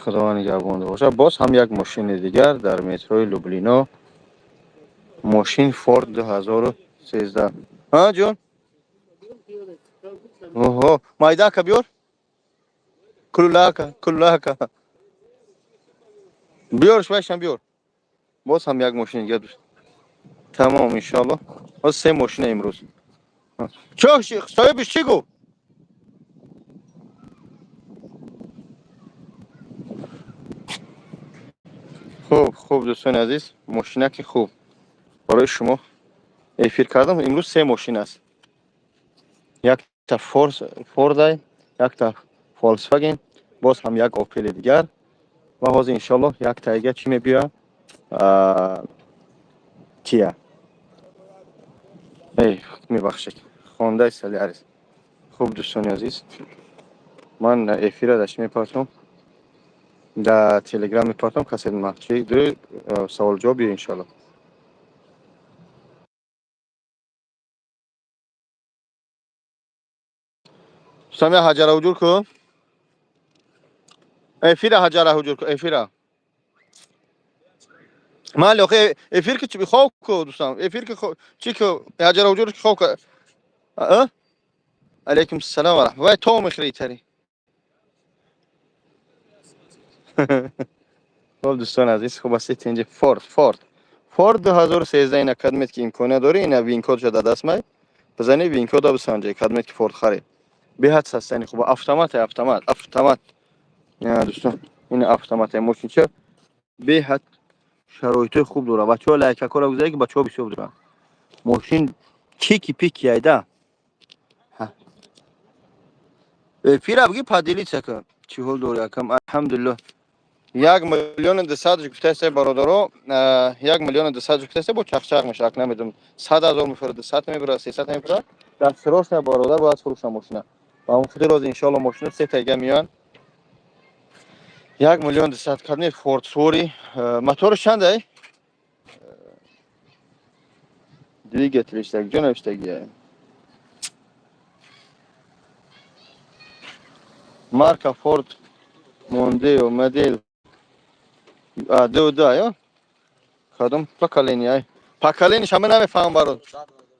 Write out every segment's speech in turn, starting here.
Худованд нигаҳбон бошад. Боз ҳам як мошини дигар дар метрои Люблино. Мошин Форд 2013. Ҳа, ҷон? Оҳо, майдака биёр. Куллака, куллака. Биёр, швайшам биёр. Боз ҳам як мошини дигар. Тамом, иншоалло. Боз се мошина имрӯз. Чо, соҳибиш чӣ гуфт? Хуб, хуб, дӯстони азиз, мошинаки хуб барои шумо эфир кардам. Имрӯз се мошин аст. Якта Фордай, якта Volkswagen, боз ҳам як Опели дигар ва ҳозир иншоалло якта дига чӣ мебиёяд? Кия. Эй, мебахшед. Хондай Солярис. Хуб, дӯстони азиз, ман эфира дар чӣ мепартом? Дар Телеграм мепартом, касе махчи ду савол ҷавоб биё иншоалло. Самия ҳаҷара ҳуҷур ку. Эфира ҳаҷара ҳуҷур ку, эфира. Майли, охи эфир ки чӣ хоб ку, дӯстам. Эфир ки чӣ ку, ҳаҷара ҳуҷур ки хоб ку. А? Алейкум салом ва раҳмат. Вай то мехӯри тари. Хуб, дӯстони азиз, хуб аст инҷа Форд, Форд. Форд 2013 ина кадмет ки имконият дорӣ, ина вин-код ша дар даст май. Бизани вин-код бисанҷе, кадмет ки Форд харид. Беҳад састани хуб, автомат, автомат, автомат. Дӯстон, ин автомат мошинча беҳад шароитҳои хуб дорад. Бачаҳо лайкакора гузаред, ки бачаҳо бисёр доранд. Мошин чики пики айда. Эфира бигӣ, поделиться кун. Чӣ ҳол дорӣ, акам? Алҳамдулиллоҳ. 1 200 000 гуфтаест, бародаро, 1 200 000 гуфтаест, бо чақчақ мешавад, ак намедонам. 100 000 мефурад, 200 мебурад, 300 мебурад. Дар срочно бародар бояд фурӯша мошина. Ба он хотир роз иншоалло мошина се тайга меоянд. 1 200 000 кадме Форд Сори. Моторш чандай? Двигателиш так ҷо навиштагия. Марка Форд Мондео, модель ду ду ё? Кадом поколение ай? Поколение шама намефаҳмам, барод.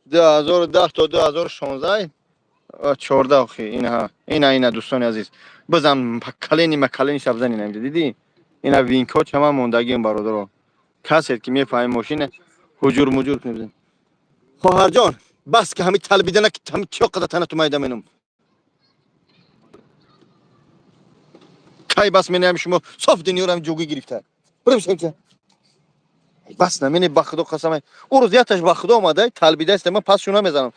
2010 то 2016, 14 охи инаҳа. Ина, ина, дӯстони азиз. Бизан поколение маколение ша бизан ина дидӣ? Ина вин-код шама мондагием, бародаро. Касет ки мефаҳмем мошина ҳуҷур муҷур кунем. Хоҳарҷон, бас ки ҳами талбидана ки ҳами чӣ қадар танату майда менум. Кай бас менаям шумо соф дунёро ҷугӣ гирифта. Бирем шемча. Бас намени, ба худо қасам. Ӯ рӯз якташ ба худо омада, талбидаст, ман пасшу намезанам.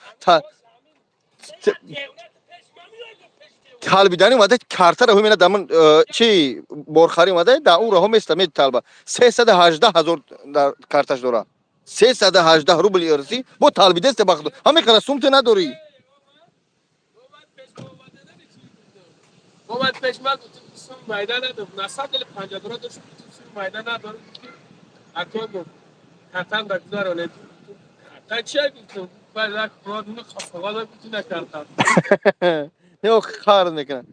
Талбидани омада, картаро ҳумена дамн чи борхарӣ омада, да ӯ роҳо места металба. 318 ҳазор дар карташ дора. 318 рубли ирсӣ бо талбидаст, ба худо. Ҳаме қадар сумте надорӣ. Омад пеш ман, гуфтам сум майда надорам. На самом деле 50 доллар доштам, сум майда надорам. Акон гуфт картам да гузаронед. Карта чия, гуфтам. Баъд як род мехофа гуфти накардам. Не, қарз мекунад.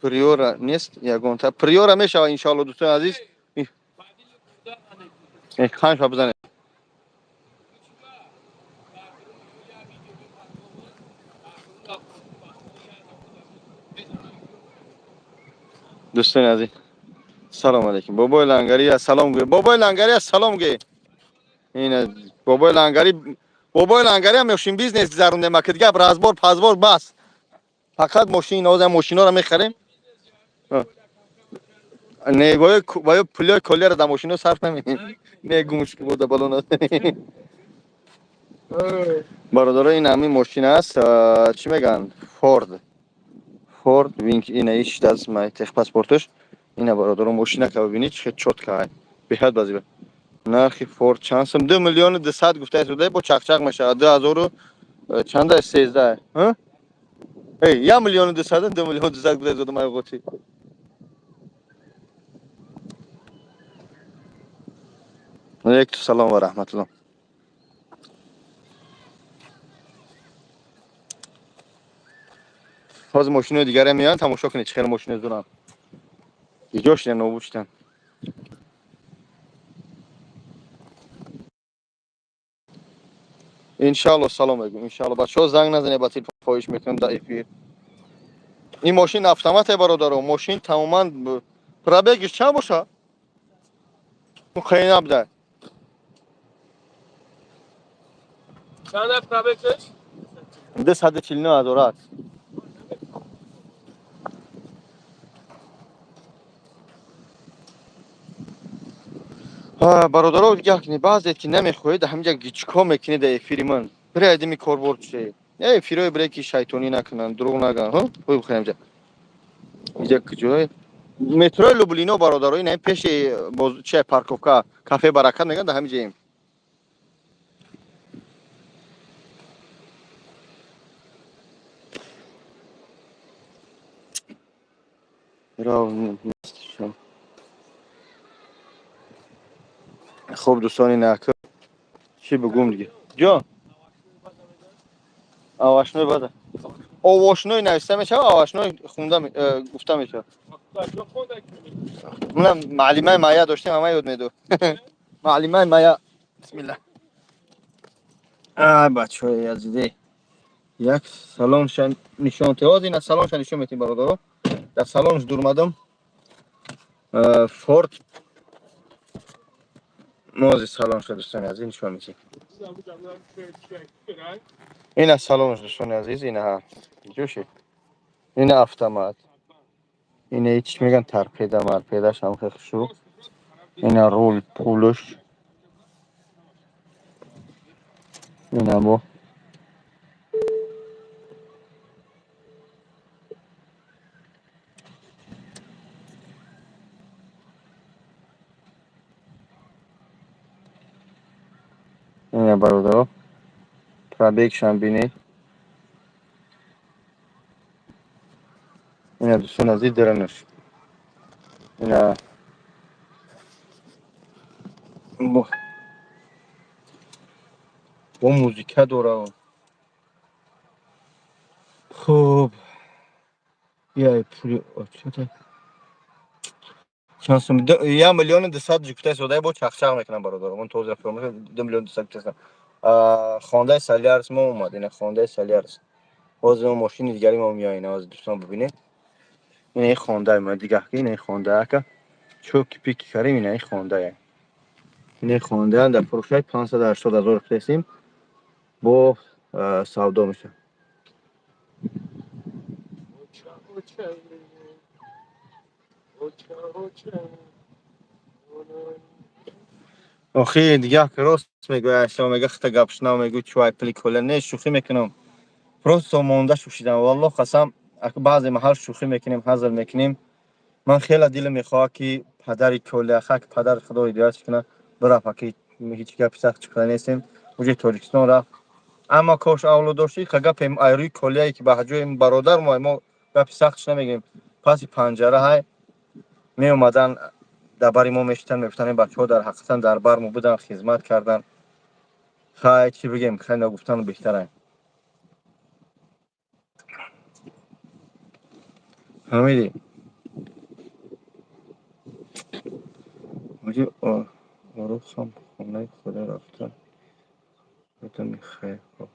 Приора нест ягонта. Приора мешава иншоалло, дӯстони азиз. Ханша бизанед. Дӯстони азиз, салом алейкум. Бобои Лангари салом гӯе. Бобои Лангари салом гӯе. Ина бобои Лангари, бобои Лангари ҳам мошин бизнес гузарондем, аки дигар разбор пазбор бас. Фақат мошин, ҳозир мошинҳоро мехарем. Не, боё пулёи коллера дар мошино сарф намекунем. Не, гумш бода балона. Бародаро, ин ҳамин мошин аст, чӣ мегӯянд? Форд. Форд Винк ина иш даст май техпаспорташ. Ина, бародаро, мошина ка бибинед, чӣ чётко ай. Беҳад базиба. Нархи Форд чанд сум? 2 миллиону 200 гуфтааст буда, бо чақчақ мешавад. 2000 чанда 13. Ҳа? Эй, 1 миллиону 200, 2 миллион 200 гуфтааст буда май ғоти. Алейкум салом ва раҳматуллоҳ. Ҳозир мошинои дигаре меоянд, тамошо кунед, чӣ хел мошино доранд. Иҷо шидан, нобуд шидан. Иншалло, салом мегӯм, иншалло. Бачаҳо, занг назанед ба телефон, хоҳиш мекунам, дар эфир. Ин мошин автомате, бародаро, мошин тамоман. Пробегиш чанд боша? Хеле набуда. Чанд пробегш? 249 000 аст. Бародаро, дигар кунед, баъзе ки намехоҳед, ҳаминҷа гичко мекунед дар эфири ман. Бире айдими корбор чише. Э, эфирҳои бире ки шайтонӣ накунанд, дурӯғ нагӯянд. Ҳо, бихоҳем инҷа. Инҷа куҷое? Метрои Люблино, бародаро, ин пеши чи парковка, кафе Баракат мегӯянд, дар ҳамин ҷоем. Рав. Хуб, дӯстони нака, чӣ бигӯм дига? Ҷон, овощной бада, овощной нависта мешава, овощной хунда гуфта мешава. Мана маълимаи мая доштем, ҳама ёд медод. Маълимаи мая. Бисмилла. Ай, бачаҳои азизе, як салонша нишон те. Ҳозир ина салонша нишон метем, бародаро. Дар салонш дурмадам. Форд мози салонша, дӯстони азиз, нишон метем. Ина салонш, дӯстони азиз, ина ҷӯши. Ина автомат. Ина чӣ меган, торпеда марпедаш ҳам хеле хушрӯ. Ина рул пулш. Ина бо ина, бародаро, пробегшам бинед. Ина, дӯстони азиз, даранаш. Ина бо музика дора. Хуб, яй пули чанд сум? 1 200 000 ҷуктаи содаи бо чақчақ мекунам, бародаро. Ман тоза фаромӯш, 2 200 000 гуфтаам. Хондаи Солярис мо омад, ина хондаи Солярис. Ҳозир мо мошини дигари мо меояд, ина ҳозир дӯстон бибинед. Ина ин хондаи мо дигар, ина ин хонда ака. Чоки пики карим, ина ин хондае. Ина ин хонда дар фурӯшай 580 000 фурӯхтесим, бо савдо мешавад. Оча, оча, оча. Охи, дигар ки рост мегӯяд, шумо мега хита гапшунав, мегӯ чувай пили кола не, шӯхӣ мекунам. Просто монда шушидам. Валлоҳ қасам, баъзе маҳал шӯхӣ мекунем, ҳазл мекунем. Ман хеле дилам мехоҳад ки падари коля хак, падари худо ҳидоятш кунад, бирафт, ки ҳеҷ гапи сахт чиқида нестем. Уҷи Тоҷикистон рафт. Аммо кош авлод дошти, ха гапе айрӯи колияе ки ба ҷои бародар мо гапи сахтш намегӯем. Паси панҷара ҳай меомадан, дар бари мо мешитан, мегуфтан ин бачаҳо дар ҳақиқатан дар бар мо будан, хизмат кардан. Хай, чӣ бигем, хай нагуфтан беҳтарай. Фаҳмидӣ? Ҳоҷи Орухам хонаи худо рафта. Одами хайрхоҳ.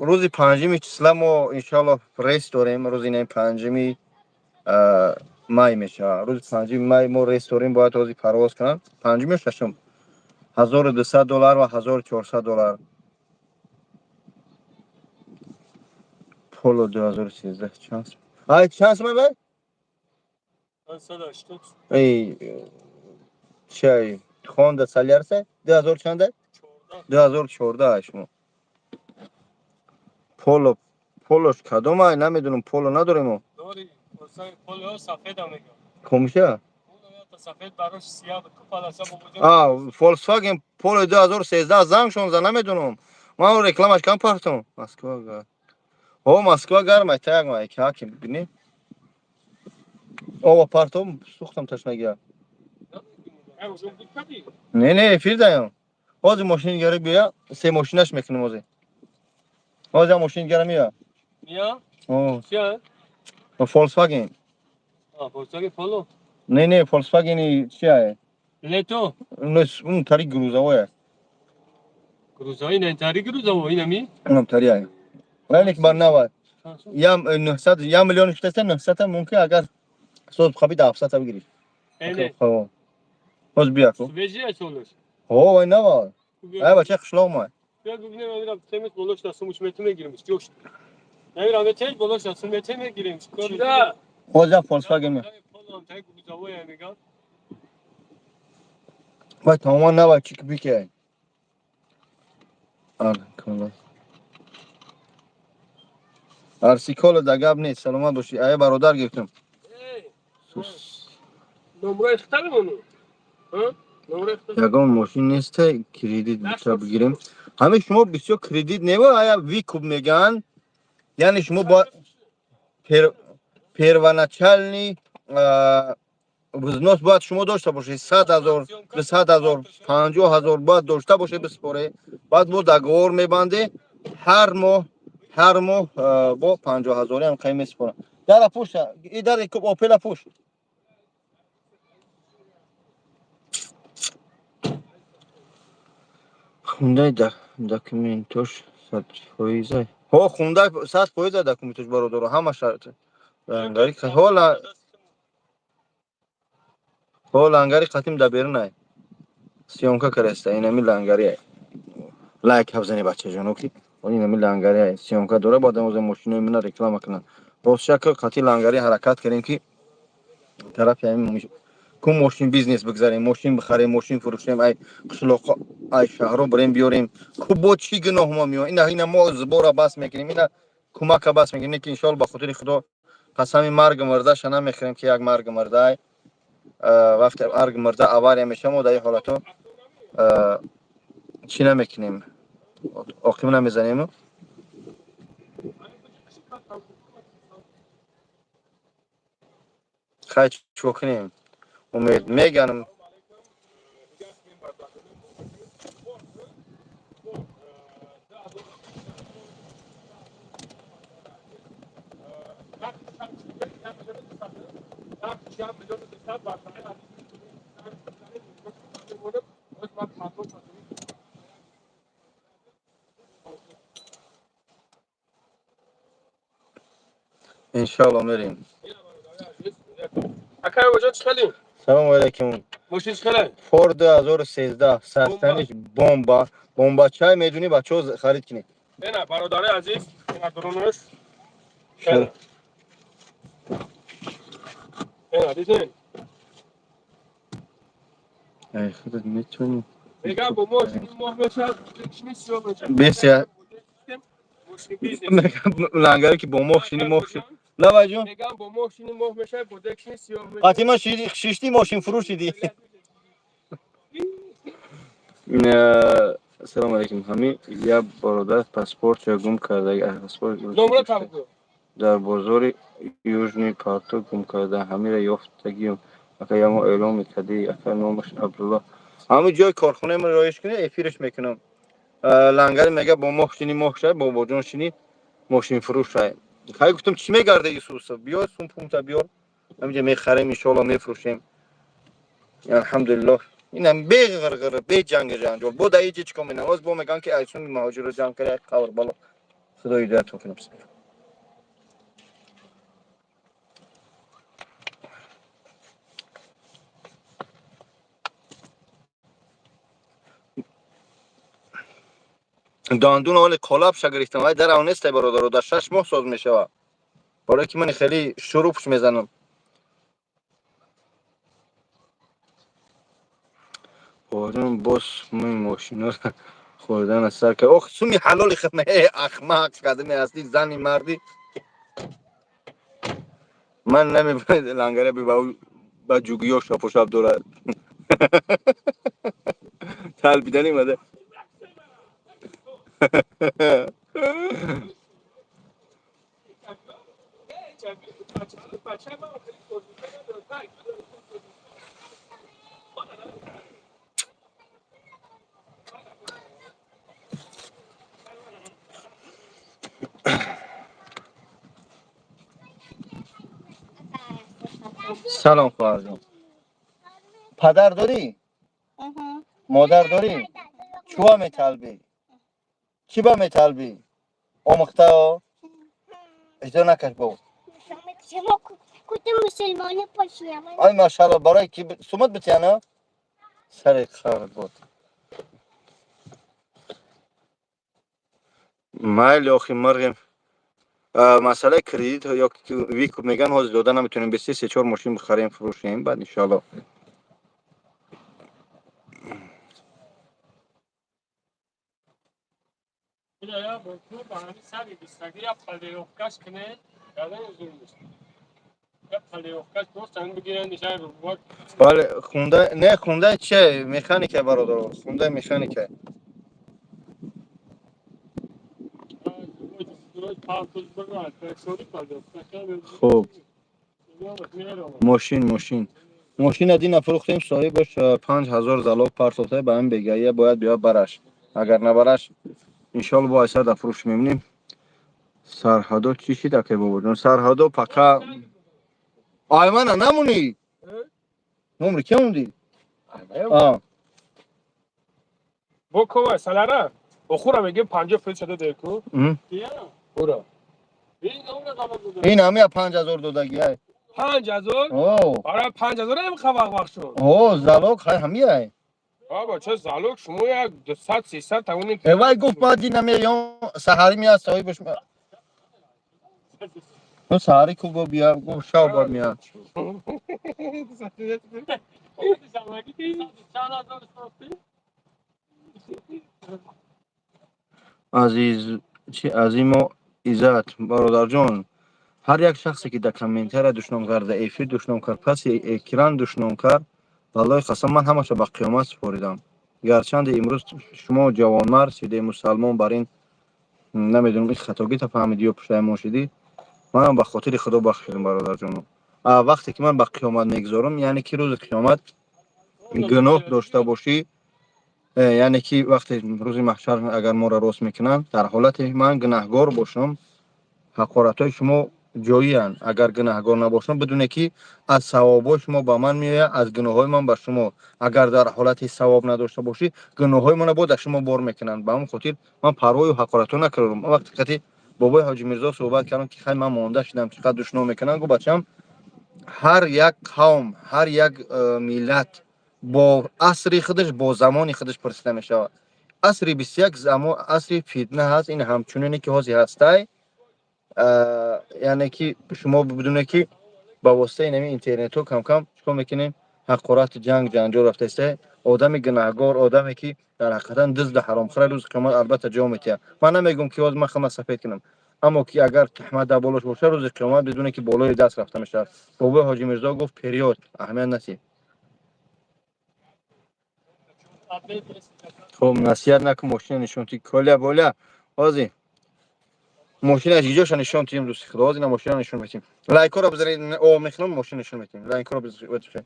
Рӯзи панҷуми числа мо иншоаллоҳ рейс дорем. Рӯзи наи панҷуми май мешавад. Рӯзи панҷуми май мо рейс дорем, бояд ҳозир парвоз кунам. Панҷум ё шашум. 1200 доллар ва 1400 доллар. Поло 2013 чанд? Ай, чанд сум бай? Эй, чай, Хонда Солярса 2000 чанда? 2014 шумо. Поло, Полош кадом ай, намедонам, Поло надорем мо. Дори, Поло сафеда мегӯям. Комиша? Сафед барош сиёҳ ку паласа бобоҷон. А, Volkswagen Polo 2013 занг 16, намедонам. Ман рекламаш кам партом. Москва гар. О, Москва гарм ай, таяк май, ки бибини. Ова партом, сухтам ташнагия. Не, не, эфир даям. Ҳозир мошини дигаре биёя, се мошинаш мекунем ҳозир. Ҳозир мошини дигара меоя. Мия? О, Чия? Volkswagen. Volkswagen Polo. Не, Volkswagen чия? Лето. Он тари грузовой. Грузовой, не тари грузовой, инами? Унам тари ай. Вале ки бар нава. Ям 900, 1 миллион 600, 900 мумкин, агар соз бихоби, 700 бигирӣ. Эне. Хо. Боз бия ку. Свежий солаш. Ҳо, вай нава. Ай бача қишлоқ ма. Бия бибинем, амира темес болош дастум мете мегирим. Чиёш. Амира метеш болош дастум мете мегирим. Чида? Боз я Volkswagen ме. Polo тари грузовой мегам. Вай тамоман нава чик бике. Ар кала. Арсикола да гап нест, саломат бошӣ. Ай бародар гирифтам. Номрои хита бимонӣ? Номрои хита. Ягон мошин несте кредит бита бигирем. Ҳамин шумо бисёр кредит нева, ая выкуп мегӯянд. Яъне шумо бояд первоначальный взнос бояд шумо дошта бошед 100 000, 200 000, 50 000 бояд дошта бошед, биспоре. Баъд бо договор мебанде, ҳар моҳ бо 50 ҳазорӣ ҳам қай месупорам. Дара пӯш, и дари Опела пӯш. Хундай документош 100%. Ҳо, хундай 100% документош, бародаро, ҳама шарт. Лангари ҳола ҳо лангари қатим да берунай. Съёмка кардаста, инами лангари. Лайк ҳабзани бачаҷоно ки инами лангари съёмка дора, баъд озе мошинои мина реклама кунанд. Ростшака қати лангари ҳаракат кардем ки тарафи ҳамин ку мошин бизнес бигзарем, мошин бихарем, мошин фурӯшем, ай қишлоқо, ай шаҳро бирем биёрем. Ку бо чӣ гуноҳ мо меоем? Ина мо сбора бас мекунем, ина кӯмака бас мекунем, ки иншоалло ба хотири Худо қасами марги мурдаша намехӯрем, ки як марги мурдаай. Вақте марги мурда авария мешава, мо дар ин ҳолато чӣ намекунем, оқим намезанем. Хай, чӣ кунем, умед меганам. Иншоалло мерем. Акай оҷо чӣ хелӣ? Салому алайкум. Мошин чӣ хеле? Форд 2013 састаниш бомба. Бомбачай медунӣ, бачаҳо, харид кунед. Ена, бародари азиз, ена дурунаш. Ена, дидин? Ай худат метавонӣ. Мегам бо мошини моҳ мешавад, шини сиёҳ мешавад. Беся. Мошини бизнес. Лангаре ки бо моҳ шини моҳ ши. Лаваҷон. Мегам бо моҳ шини моҳ мешавад, бо дек шини сиёҳ мешавад. Фатима шишти мошин фурӯш шидӣ. Салому алайкум. Ҳамин як бародар паспортро гум карда. Паспорт Номро табгӯ. дар бозори Южный Порту гум карда. Ҳамира ёфтагиюм. Ака, ямо эълон мекардӣ. Ака, номаш Абдулло. Ҳамин ҷои корхонаи мо роиш кунед, эфирш мекунам. Лангари мега бо моҳ шини моҳ шай, бобоҷон шини мошин фурӯш шай. Хай, гуфтам, чӣ мегарда Исусов? Биё сум пункта биёр. Ҳаминҷа мехарем, иншоалло мефурӯшем. Алҳамдулиллоҳ. Инам бе ғирғир, бе ҷанги ҷанҷол. Бо дар иҷа чикор менам? Боз бо мегӯям ки айсуми муҳоҷирро ҷамъ карда, як қавр бало. Худо ҳидоятон кунад. Дандун оли қолабша гирифтам, вай дарав нестай, бародаро, дар 6 моҳ соз мешавад. Барое ки ман хеле шурупш мезанам. Борон боз ман мошиноро хӯрдан аз сар кард. Ох, суми ҳалоли хидма, э ахмақ кадаме ҳастӣ, зани мардӣ. Ман намебинам лангаре ба ҷугиё шапошап дорад. Талбидани омада. Салом, хоҳарҷон. Падар дорӣ? Модар дорӣ? Чӯва металбӣ? Чӣ ба металбӣ? Омӯхтао? Иҷро накаш бо. Ай, машалло, барои ки сумат битяна? Сари хар буд. Майли, охи мирғем. Масъалаи кредит ё выкуп меган, ҳозир дода наметавонем. Бисти се чор мошин бихарем, фурӯшем, баъд иншоалло. Я ба ҳамин сари бистагӣ я полировкаш кунед, ягон узур нест. Я полировкаш просто ҳамин бигиранд, нишай. Бале, хунда не, хунда че механика, бародар, хунда механика. Хуб, мошин дина фурӯхтем, соҳибаш 5000 залог партофта, ба ҳамин бегая бояд биёд бараш. Агар набараш, иншоалло бо айсар дар фурӯш мемонем. Сарҳадо чӣ шид, акай бобоҷон? Сарҳадо пока аймана намонӣ. Номри ки монди? Бо кова салара охура мегем, 50% шуда деку. Ура. Ин ҳамия 5000 додаги ай. 5000? Ара, 5000 ҳам хавақ вақ шуд. О, залог хай ҳамия. Баба, ча залог, шумо як 200 300 тавони. Вай гуфт, ма дина меём, саҳарӣ меяд соҳибаш. Ну, саҳарӣ ку бо бия, гуфт, шав бод меяд. Азиз чи, Азиму Иззат, бародарҷон, ҳар як шахсе ки дар комментария душном кард, дар эфир душном кард, паси экран душном кард, валлоҳи қасам, ман ҳамаша ба қиёмат супоридам. Гарчанде имрӯз шумо ҷавонмард шиде, мусалмон бар ин намедонам, ин хатогита фаҳмидӣ ё пушаймон шидӣ, манам ба хотири Худо бахшидам, бародарҷоно. Вақте ки ман ба қиёмат мегузорам, яъне ки рӯзи қиёмат гуноҳ дошта бошӣ, яъне ки вақте рӯзи маҳшар агар моро рост мекунанд, дар ҳолате ман гунаҳгор бошам, ҳақоратҳои шумо ҷоиянд. Агар гунаҳгор набошам, бидоне ки аз савобҳои шумо ба ман меояд, аз гуноҳҳои ман ба шумо. Агар дар ҳолати савоб надошта бошӣ, гуноҳҳои мана боз дар шумо бор мекунанд. Ба ҳамон хотир ман парвою ҳақоратҳо накардам. Ман вақте қати бобои Ҳоҷи Мирзо суҳбат кардам, ки хай, ман монда шудам, чӣ қадр душном мекунанд, гуфт: «Бачам, ҳар як қавм, ҳар як миллат бо асри худаш, бо замони худаш пурсида мешавад. Асри 21 асри фитна ҳаст. Ин ҳамчунине ки ҳозир ҳастай, яъне ки шумо бидоне ки ба воситаи инами интернетҳо камкам чикор мекунем, ҳақорати, ҷанг, ҷанҷол рафтаиста. Одами гунаҳгор, одаме ки дар ҳақиқатан дизду ҳаромхӯра, рӯзи қиёмат албатта ҷо метиҳад. Ман намегӯм ки ҳозир ман хама сафед кунам, аммо ки агар туҳмат дар болош бошад, рӯзи қиёмат бидоне ки болои даст рафта мешавад.» Бобои Ҳоҷи Мирзо гуфт: «Период аҳамият натиҳ.» Хуб, насиҳат накун, мошина нишон ти. Коля боля, ҳозир мошинаш иҷоша нишон тиҳем, дӯсти худо. Ҳозир ина мошина нишон метиҳем. Лайкҳоро бизанед, о мехӯнам, мошина нишон метиҳем. Лайкҳоро бизанед.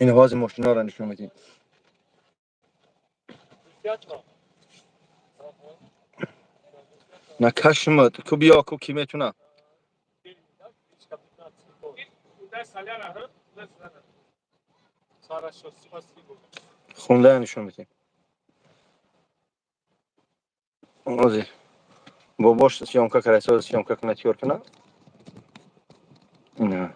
Ин ҳозир мошинаро нишон метиҳем. Накашмад ку, биё ку, ки метуна. Саляра. Хунда нишон метиҳем. Ҳозир бобош съёмка карда, съёмка кунад, тиёр кунад. Ина.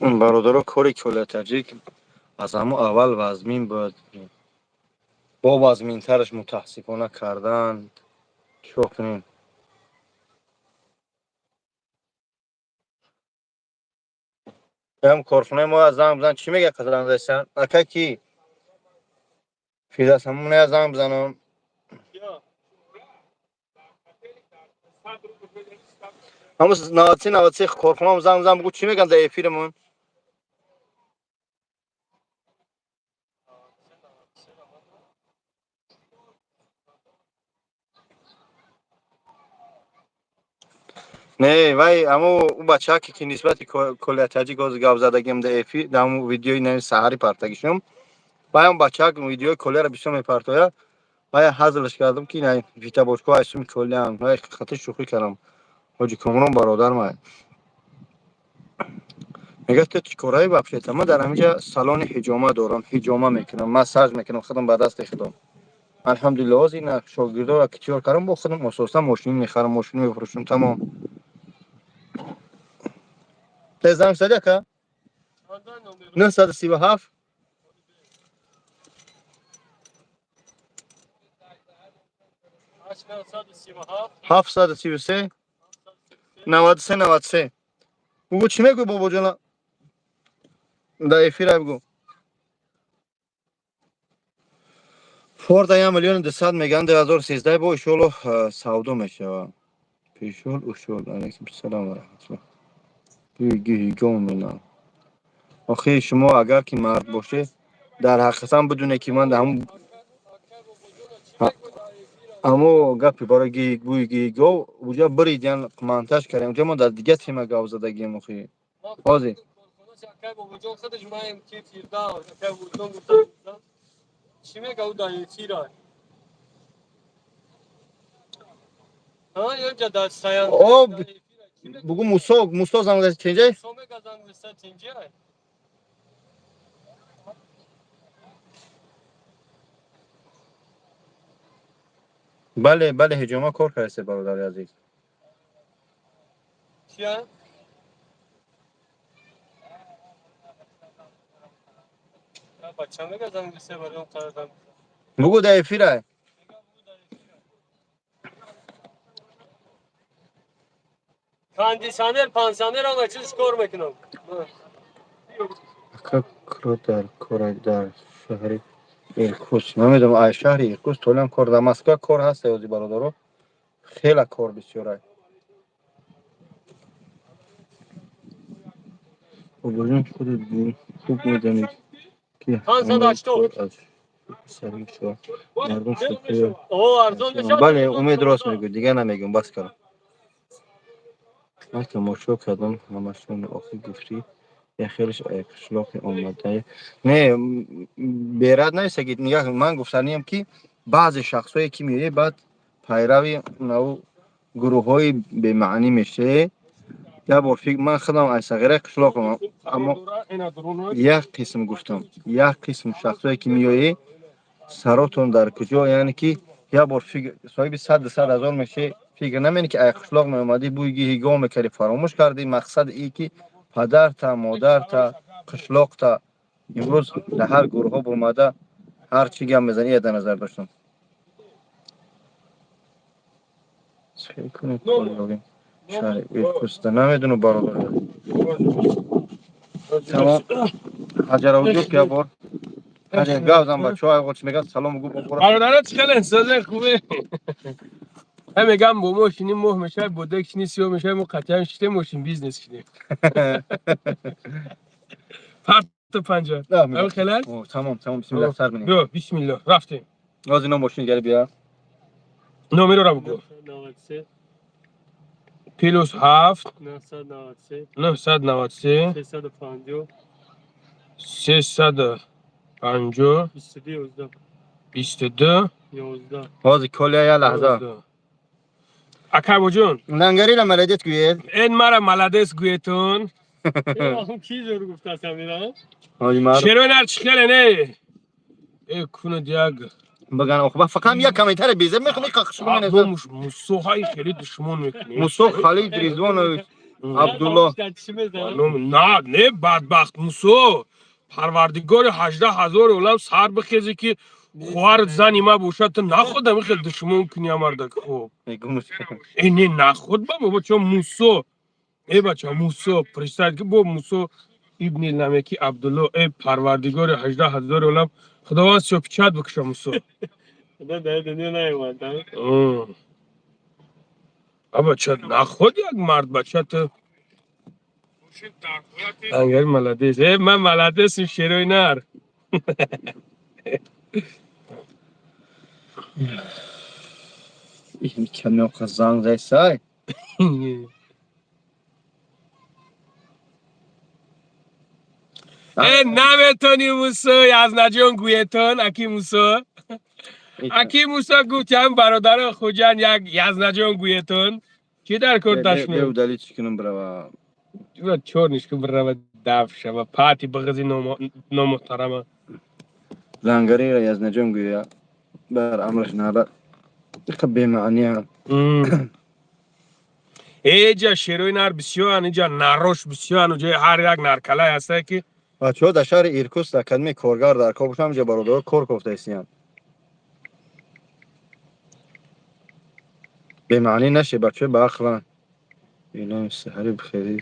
Бародаро, кори Коля Таҷик аз ҳамон аввал вазмин буд, бо вазминтараш мутаассифона кардан. Чико кунем? Ям корхонаи мо занг бизан, чӣ мега қазандаисан? Ака, ки Фирдавс, ҳамоная занг бизанам. Ҳамун 93 93 корхонаам занг бизан, бугӯ, чӣ меган дар эфиримон. Не, вай ҳамо ӯ бачаке ки нисбати Коля Таҷик ҳозир гап задагим дар эфир, дар ҳамун видеои нави саҳари партагишум. Баям бачак видеои колияро бисёр мепартояд. Вая ҳазлаш кардам, ки ина вита бочко ай суми колиям. Вай хати шӯхӣ кардам. Ҳоҷи Комрон бародар май. Мегӯяд, ту чӣ кораи вообще-то? Ман дар ҳаминҷа салони ҳиҷома дорам, ҳиҷома мекунам, массаж мекунам худам ба дасти худам. Алҳамдулиллоҳ, ҳозир ина шогирдоро ки тиёр кардам, бо худам асосан мошин мехарам, мошин мефурӯшам, тамом. Тез занг зади, ака? 937. 733 93 93. Бугӯ, чӣ мегӯй, бобоҷона? Дар эфира бигӯ. Форда 1 200 000 мегӯянд, 2013, бо иншоаллоҳ савдо мешавад. Пешол ушол. Алайкум салом ва раҳматуллоҳ. Гиҳигон мена. Охи шумо агар ки мард бошед, дар ҳақиқатан бидуне ки ман ҳамун амо гапи барои бӯи гиҳигов уҷа биридян, монтаж кардем. Уҷа мо дар дига тема гап задагием охи. Ҳозир. Акай бобоҷон худаш маем ки Фирдавс, акай бобоҷон гуфта, чӣ мега ӯ дар эфира? Ҳа, ёҷа дар саян. О, бугӯ, Мусо, Мусо занг зад, тинҷай? Мусо мега занг зада, тинҷай? Бале, бале, ҳиҷома кор кардасе, бародари азиз. Чия? Бача мега занг зада барои он қадар занг. Бугӯ, дар эфира. Кондиционер, пансионер ама чиз кор мекунам. Ака, кро дар кора дар шаҳри Иркутск. Намедонам, ай шаҳри Иркутск толиам кор дар Москва кор ҳаст, ози бародаро. Хела кор бисёрай. Бобоҷон, худат хуб медонӣ, ки ҳамаи кор аз сар мешавад. Мардум шӯхӣ. О, арзон мешавад. Бале, Умед рост мегӯяд, дигар намегӯям, бас кардам. Ман тамошо кардам ҳамашон, охир гуфтӣ яхелаш ай қишлоқи омадае. Не, берад нависагид, нигаҳ, ман гуфтаниям, ки баъзе шахсое ки меояд, баъд пайрави наву гурӯҳҳои бемаънӣ мешавед. Як бор фикр, ман худам ай сағираи қишлоқам, аммо як қисм гуфтам, як қисм шахсое ки меоед, саротон дар куҷо, яъне ки як бор фикр, соҳиби сад 200 ҳазор мешавед, фикр намекунӣ, ки ай қишлоқ меомадӣ, бӯи гиҳи гов мекардӣ, фаромӯш кардӣ мақсади и ки падарта, модарта, қишлоқта. Имрӯз дар ҳар гурӯҳҳо омада ҳар чӣ гап мезанӣ, я дар назар доштам. Чӣ кунем, шаҳри Иркутска намедонам, бародар. Тамом, ҳаҷаравҷуд як бор гап зан, бачаҳо айғо чӣ мегӯянд, салом гӯ бобора. Бародаро, чӣ хеле созен, хубе? Ҳа, мегам, бо мошини моҳ мешавад, бо дек шини сиёҳ мешавад, мо қатъиян шитем, мошин бизнес шидем. Парту панҷа. Ҳамин хеле аст? Тамом, тамом, бисмиллаҳ, сар бинем. Биё, бисмиллоҳ, рафтем. Ҳозир ном мошини гали бия. Номероро бугӯ. +7 993 350 22. Ҳозир колия, як лаҳза. Акай боҷон. Лангарира молодец гӯед. Эн мара молодец гӯетон. Шерои нар чӣ хеле не э кунад як. Баган охба фақат як комментари безеб мехони. Мусоҳаи хеле душмон мекунӣ. Мусо Халид Ризвонович Абдулло. На, не, бадбахт Мусо, парвардигори 18 000 олам сар бихезе, ки хоҳарат зани ма бошад, ту наход ами хел душмон кунӣ амардак. Хоб, э не, наход ба бача Мусо, э бача Мусо, представь ки бо Мусо ибни Намеки Абдулло, э парвардигори 18 000 олам, худованд сиёпичат бикуша Мусо. А бача, наход як мард бача ту. Ангар молодец. Э, ман молодецм, шерои нар. Каме занг зайсай. Э, намедонам. Гӯетони Мусо, Язнаҷон, гӯетон, аки Мусо. Аки Мусо гуфтям, бародаро Хуҷанд, як Язнаҷон гӯетон. Чӣ дар кор дашном? Беудалить кунам, брава. Чорниш ку, бирава, даф шава, пати бағзи номуҳтарама. Лангарира Язнаҷон гӯя, бар амраш нара иқа бемаъния. Эҷа шерои нар бисёран, иҷа нарош бисёран, ҷои ҳар як наркалай ҳастае ки. Бачаҳо, дар шаҳри Иркутск дар кадми коргар дар кор бошам, иҷа бародаро кор кофта истиянд. Бемаънӣ наше, бачаҳо ба ақланд. Илоҳи саҳари бихерӣ.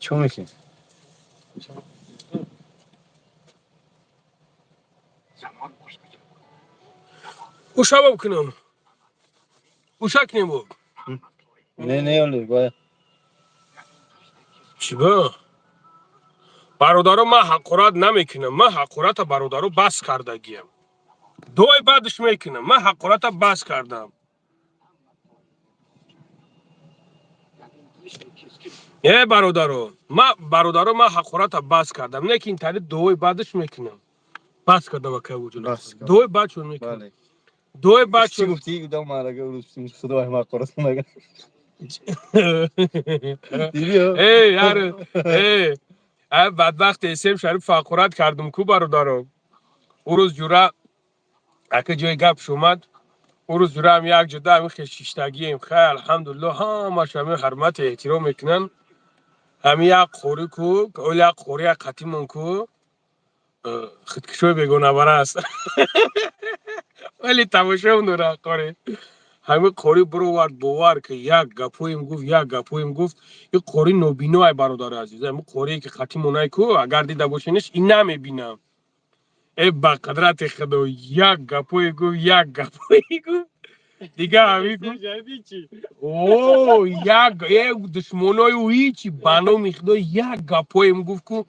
Чӣ мекунӣ? Ушаба бикунам, уша кунем бо. Не, не, оли бояд. Чӣ ба, бародаро, ман ҳақорат намекунам. Ман ҳақората, бародаро, бас кардагиям. Дуои баъдаш мекунам. Ман ҳақората бас кардам. Э, бародаро, ма, бародаро, ман ҳақората бас кардам, не ки ин тари дуои баъдаш мекунам. Бас кардам, акай вуҷуд. Бас кардам. Дуои баъдшон мекунам. Бале. Дуои Чӣ баъдшон. Гуфтӣ гудам марага урус худо ҳақорат нага. Дидӣ? Э, яр, э, а бадбахт эсем Шариф ҳақорат кардум ку, бародаро. Ӯ рӯз ҷура ака ҷои гап шумад. Ӯ рӯз ҷураам як ҷода ҳамин хешиштагием. Хай, алҳамдулилло, ҳамаш ҳамин ҳурмату эҳтиром мекунанд. Ҳамин як қорӣ ку, оли як қорӣ як қатимон ку, худкушои бегонабара аст. Вале тамошом дора қорӣ. Ҳамин қорӣ бировард, бовар ки, як гапоем гуфт, як гапоем гуфт. Ин қорӣ нобино ай, бародари азиз. Ҳамин қорие ки қатимонай ку, агар дида бошенаш, ин намебинам. Э, ба қадрати худо, як гапое гуфт, як гапое гуфт. Дига ҳамин гуфт. О, як э душмонои ӯ ҳичи, ба номи худо, як гапоем гуфт ку.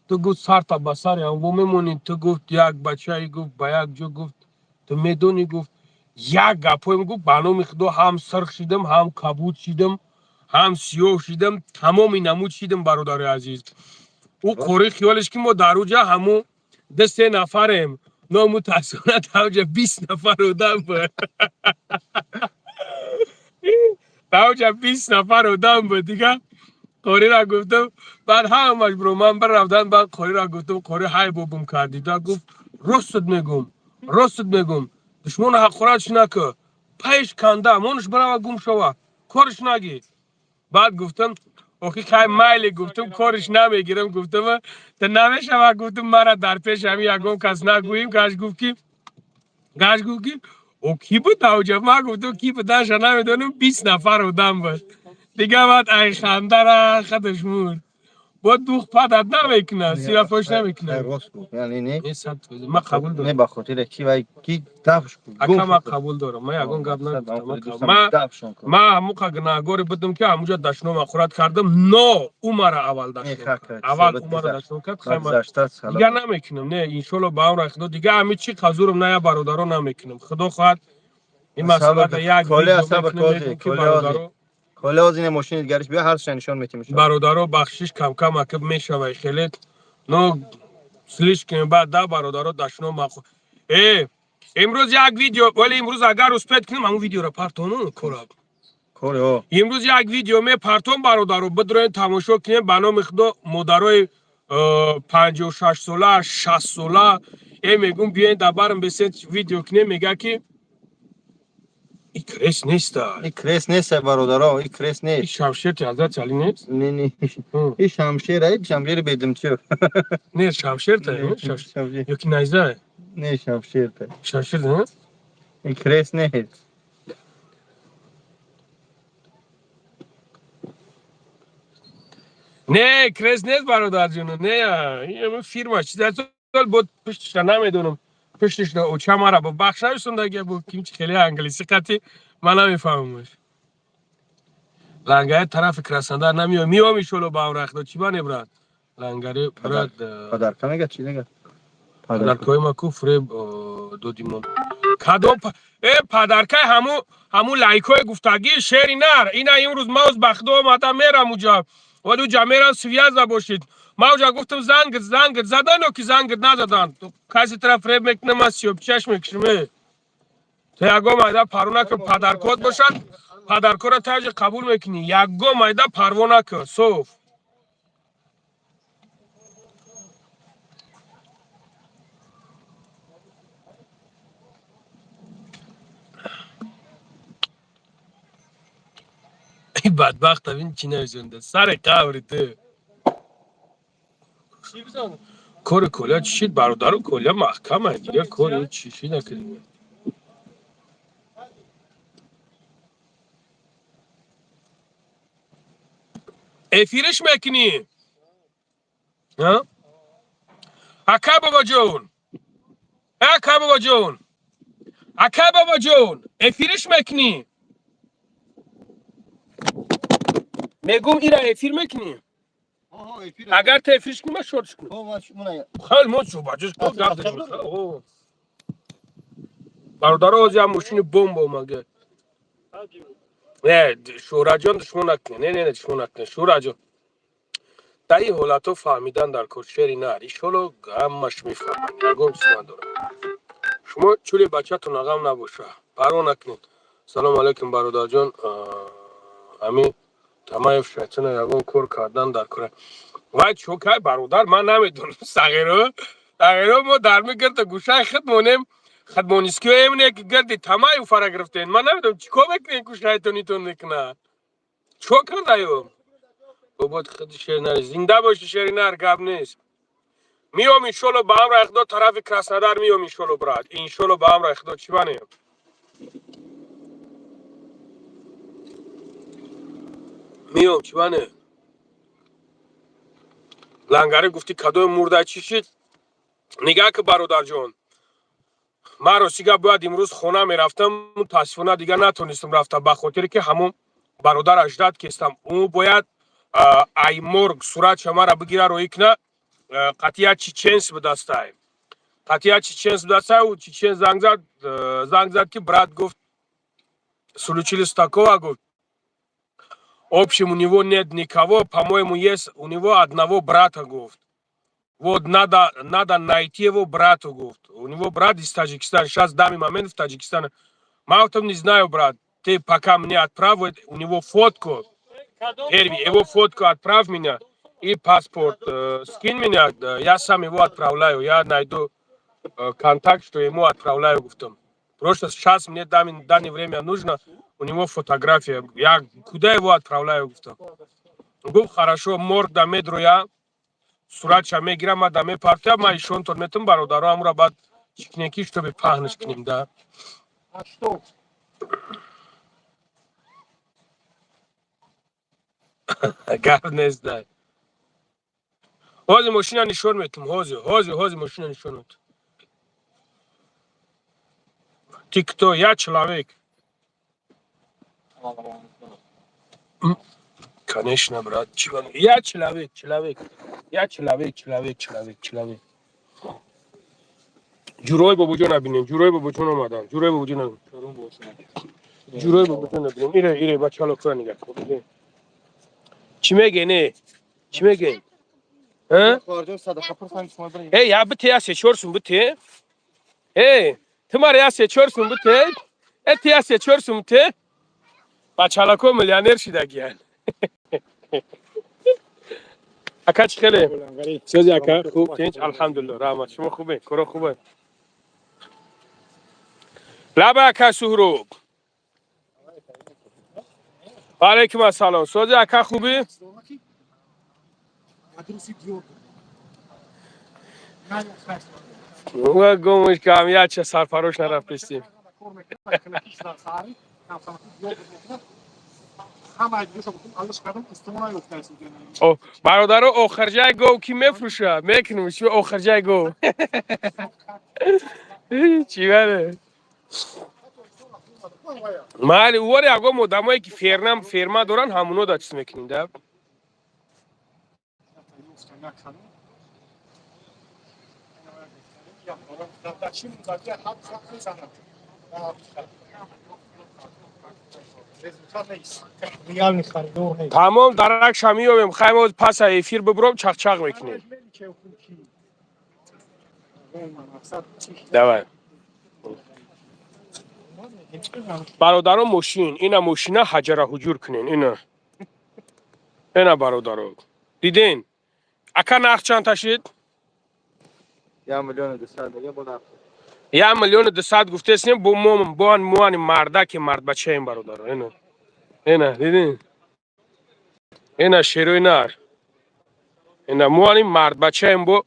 Ту гуфт, сарта ба сари ҳамво мемонӣ, ту гуфт, як бачае гуфт, ба як ҷо гуфт, ту медонӣ, гуфт, як гапоем гуфт, ба номи худо, ҳам сирх шидам, ҳам кабуд шидам, ҳам сиёҳ шидам, тамоми намуд шидам, бародари азиз. Ӯ қорӣ хиёлеш ки мо дар уҷа ҳамун ду се нафарем, но мутаассифона дар уҷа 20 нафар одам буд. Дар уҷа 20 нафар одам буд. Дига қориро гуфтам, баъд ҳамаш бро ман бирафтан, баъд қориро гуфтам, қори ҳай бобум кард. Дида гуфт: ростат мегум, ростат мегум, душмону ҳақоратш накӯ, пайш канда монш бирава, гум шава, кориш нагир. Баъд гуфтам: охи, хай, майли, гуфтам, кориш намегирам, гуфтам, та намешава, гуфтам, мара дар пеши ҳамин ягон кас нагӯем. Гаш гуфт ки о кӣ буд авҷа? Ман гуфтам, кӣ будаша намедонам, 20 нафар одам буд. Дига баъд ай хандара хадаш мурд. Бо дух падат намекунад, сирафош намекунад. Рост гуфт, яъне не. Не, 100% ман қабул Не, дорам. Ба хотире ки вай ки дафш кун. Ака, ман қабул дорам, ман ягон гап нагуфтам. Ман ҳамуқа гунаҳгоре будам, ки ҳамуҷа дашном ҳақорат кардам, но ӯ мара аввал дашном кард, аввал ӯ мара дашном кард. Хай, ман дигар намекунам, не, иншолло, ба амри худо, дигар ҳами чӣ қазурам ная, бародаро, намекунам. Худо хоҳад, ин масъалада як видео мекунем, мегӯм ки бародаро. Коля, озине мошини дигариш бия, ҳарша нишон метим. Бародаро, бахшиш, камкам акиб мешавай хеле, но слишком баъд да, бародаро, дашном мақу. Э, имрӯз як видео, вале имрӯз агар успеть кунем, ҳамун видеоро партону кораб. Кори о. Имрӯз як видео мепартом, бародаро, бидроен, тамошо кунем. Ба номи худо, модарои 56-сола, 60-сола, э, мегум, биёен, дар барм бесен, видео кунем. Мега ки и крест неста. И крест нест, бародаро, и крест И нест. Шамшерти ҳазрати Али нест? Не, не. И шамшер, и шамшери бедимчи. Не, шамшерта ёки найза? Не, шамшерта. Шамшер не? И крест нест. Не, крест нест, бародарҷоно, не, фирма чиз бо пуштишра намедонам. Пуштишра оча мара бо бахш нависондаги бо кимчи, хеле англиси қати ман намефаҳмамаш. Лангаи тарафи Краснодар намеоям, меом, иншолло, ба амри худо. Чӣ ба небрат? Лангари, брат. Подарка мега, чӣ мега? Подаркои ма ку фреб додимон. Кадом подаркаи? Ҳаму лайкҳои гуфтагӣ, шери нар. Ина имрӯз мауз бахдо омада, мерам уҷа, вали уҷа мерам, связа бошид. Ма уҷа гуфтам, зангит задан ё ки зангит назадан. Каси тара фреб мекунам, ман сиёбчаш мекушам. Ту ягон майда парво накун, подаркот бошад, подаркора таҷи қабул мекунӣ, ягон майда парво накун, соф. Бадбахт, авин чӣ нависонда сари қабри ту? Кори Коля чӣ шид, бародару? Коля маҳкама, дига кори чӣ шид накардем. Эфириш мекунӣ, ака бобоҷон? Ака бобоҷон, ака бобоҷон, эфириш мекунӣ? Мегум, ира эфир мекунӣ? Агар ту эфирш кунӣ, ман шортш кунам. Хел мо суҳбатш. Бародаро, ҳозир ям мошини бомба омага. Не, Шӯҳратҷон, душмон накунед. Не, не, не, душмон накунед, Шӯҳратҷон. Дар ин ҳолатҳо фаҳмидан дар кор, шери нар. Иншолло, ҳамаш мефаҳмад, ягон чиз надорад. Шумо чули бачатон ғам набоша, парво накунед. Салому алайкум, бародарҷон. Ҳамин Тамаев шайтона ягон кор кардан дар кора. Вай чо кай, бародар, ман намедонам. Сағиро, сағиро, мо дар мигирда гӯшаи худ монем, хадмонискиёем, не ки гирди Тамаев фара гирифтен. Ман намедонам, чӣ кор мекунем, ку шайтонитон мекунад. Чо кардаю? Бобот худи шеринар, зинда боши, шеринар, гап нест. Миём, иншолло, ба амраи Худо, тарафи Краснодар миём, иншолло, брат. Иншолло, ба амраи Худо, чӣ банем? Миём, чӣ бане? Лангари гуфтӣ, кадоми мурда, чӣ шид? Нигаҳ ки, бародарҷон, ман ростига бояд имрӯз хона мерафтам, мутаассифона дигар натонистам рафта, ба хотире ки ҳамон бародараш ждать кестам. Ӯ бояд ай морг суратша мара бигира, роӣ куна. Қатъия чеченс бидастай, қатъия чеченс бидастай. Ӯ чечен занг зад, занг зад ки, брат, гуфт, случилось такого, гуфт, общем, у него нет никого, по-моему, есть у него одного брата, гуфт. Вот надо найти его брату, гуфт. У него брат из Таджикистана, сейчас в данный момент в Таджикистане. Мало не знаю, брат, ты пока мне отправь у него фотку, Эрви, его фотку отправь меня и паспорт скинь меня, я сам его отправляю, я найду контакт, что ему отправляю, гуфтам. Просто сейчас мне данное время нужно у него фотография. Я куда его отправляю, гуфтам. Гуфт, хорошо, морг да медроя, суратша мегирам, ма да мепартоям, ма ишонтон метум, бародаро, амура баъд чӣ кунем ки, чтобы паҳнш кунем, да. А что? Гап нест, да. Ҳозир мошина нишон метум, ҳозир, ҳозир, ҳозир мошина нишон метум. Ты кто? Я человек. Конечно, брат. Я человек, человек. Я человек, человек, человек, человек. Ҷурои бобоҷон бинем, ҷурои бобоҷон омадан, ҷурои бобоҷон, ҷурои бобоҷон бинем. Ире, ире, бачало, кура нигах кун. Чӣ меге, не? Чӣ меге? Эй, я бите, я се чор сум бите. Эй, ту мара я се чор сум бите. Э, ту я се чор сум те. Бачалако миллионер шидагиян. Ака, чӣ хеле? Сӯзи, ака, хуб, тинч, алҳамдулилло, раҳмат. Шумо хубе? Коро хубе? Лаба, ака Суҳроб. Алайкум ассалом. Сӯзи, ака, хубӣ? Адреси Диор. Гумш кам, яча сарфарош нарафтистим. Кор мекунад, саҳари камсамати Диор мекунад. Ҳама гӯша гуфтам, аллаш кардам, истимона ёфтааст. Бародаро, охирҷай гов ки мефурӯша? Мекунем чӣ охирҷай гов? Чӣ бале? Майли, увори ягон одамое ки ферма доранд, ҳамуно да чиз мекунем, да? Тамом, даракша меёбем. Хай, мо паса эфир бибуром, чақчақ мекунем. Давай, бародаро. Мошин ина, мошина ҳаҷара ҳуҷур кунен. Ина, ина, бародаро, диден. Ака, нарх чанд ташид? 1 миллиону 200 мега бо нарх. 1 миллиону 200 гуфтесем. Бо мо боан муани мардаки мардбачаем, бародаро. Ина, ина, дидин, ина, шерои нар, ина, муани мардбачаем. Бо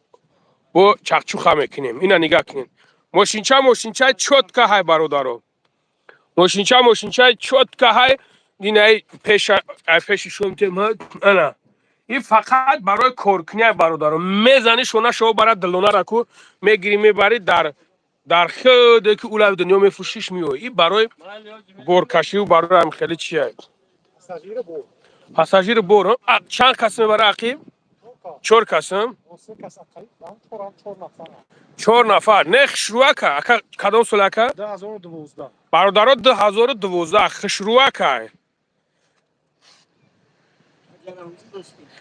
чақчуха мекунем. Ина, нигаҳ кунем, мошинча, мошинчаи чётко ҳай, бародаро. Мошинча, мошинчаи чётко ҳай. Инаи пеша, ай пеши шумтем. Ана, ин фақат барои коркунӣ, бародаро. Мезани, шона шо барад, дилонара ку мегирӣ, мебарӣ, дар худе ки улави дунё мефурӯшиш, меоӣ. Ин барои боркашиву барои ҳам хеле чия, пассажири бор. Чанд кас мебара, ақиб? Чор касам, чор нафар. Не, хушрӯака, ака. Кадом сол, ака? Бародаро, 2012, хушрӯака.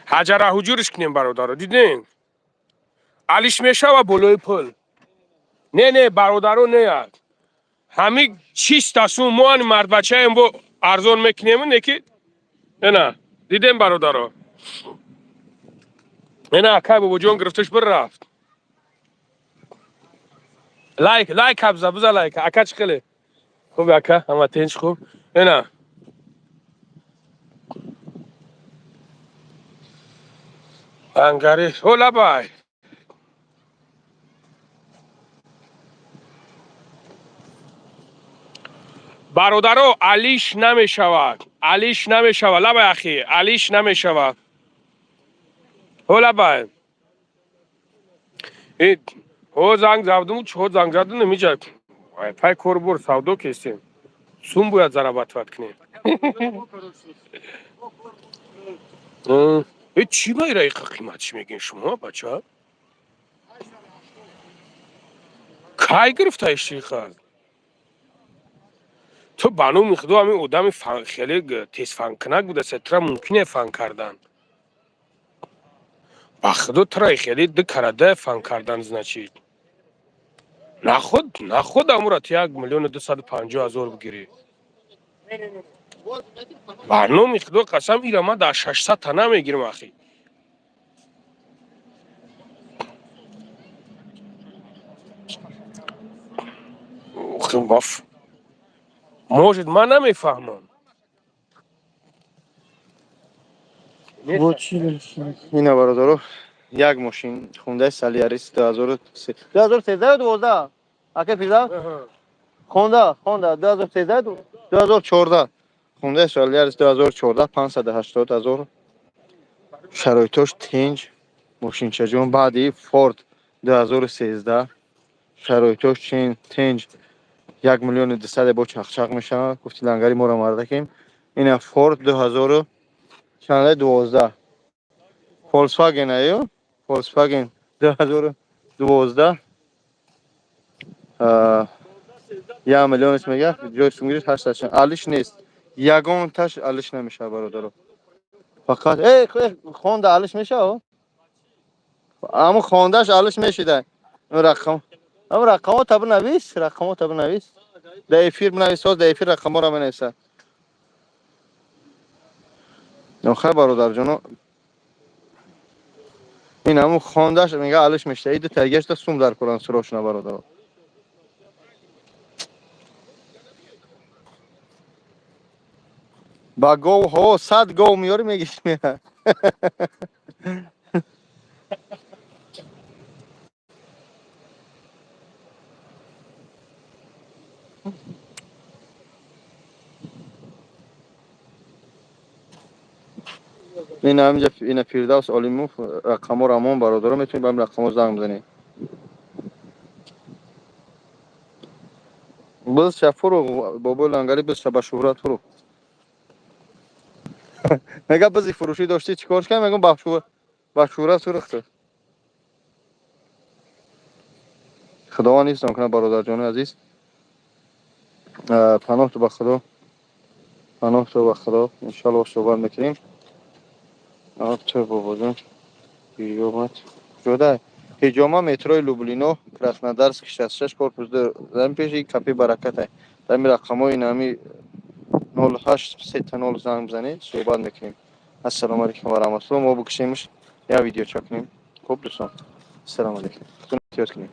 Ҳаҷара ҳуҷуриш кунем, бародаро. Дидем, алиш мешава болои пул. Не, не, бародаро, не, ҳами чистасу мо ани мардбачаем, бо арзон мекунем. Не ки ина дидем, бародаро. Ина, акай бобоҷон гирифташ, бір рафт. Лайк, лайк абза, биза лайк. Ака, чӣ хеле хуб, ака? Ҳама тинч, хуб. Ина. Ангари о, лабай. Бародаро, алиш намешавад, алиш намешавад. Лабай, ахи, алиш намешавад. О, лабай. Ҳо, занг задум, чо занг заду, намиҷа. Пай кор бор савдо кестем, сум бояд зарабатывать кунем. Э, чӣ байра иқа қимат чӣ мегӯен шумо, бача? Кай гирифта ишиқа ту? Ба номи худо, ҳамин одами хеле тезфанкунак будааст. Тра мумкине фан кардан? Ба худо, тра хеле ду карада фан кардан. Значит, наход, наход, амура ту 1 250 000 бигирӣ. Ба номи худо қасам, ира ман дар 600 та намегирам, ахи. Может, ман намефаҳмам. Ина, бародаро, як мошин Хундай Солярис 2013, 12, ака Фирдавс. Хонда, Хонда 2013, 2014, Хундай Солярис 2014, 580 000, шароитош тинҷ, мошинчаҷон. Баъди Форд 2013, шароитош тинҷ, 1 миллиону 200, бо чақчақ мешавад. Гуфти лангари моро мардакем. Ина Форд ду ҳазору чандаи 12, Volkswagen аю, Volkswagen 2012, 1 миллионш мега, ҷои сунгириш ҳаштад. Алиш нест, ягонташ алиш намешавад, бародаро. Фақат хонда алиш мешавад, аммо хондаш алиш мешида. Рақам, ам рақамо та бинавис, рақамо та бинавис, дар эфир бинавис. Ҳоз дар эфир рақаморо менависа. Охир, бародарҷоно, ин ҳамун хондаш мега, алиш мешида. Иду тагашта сум дар куран срочно, бародаро. Ба гов ҳо 100 гов меёри, мегиш мея. Ин ҳаминҷа, ина Фирдавс Олимов, рақаморо амон, бародаро, метавонед ба ҳамин рақамо занг бизанед. Бизша фурӯғ, бобои лангари, бизша ба шӯҳрат фурӯғ. Мега, бизи фурӯшӣ доштӣ, чӣ кор кардӣ? Мегӯм, Ба шӯра сурх шуд. Худованд ҳифзтон кунад, бародарҷони азиз. Паноҳту ба Худо, паноҳту ба Худо. Иншоалло, суҳбат мекунем. То бобоҷон ҳиҷомат ҷода, ҳиҷома метрои Люблино, Краснодарский 66, корпус 2, дар пеши кафе Бараката. Дар ми рақамҳои нами 08 000 занг бизанед, суҳбат мекунем. Ассалому алайкум ва раҳматулло. Мо бикушемш, як видеоча кунем. Хуб, дӯстон, ассалому алайкум, эҳтиёт кунем.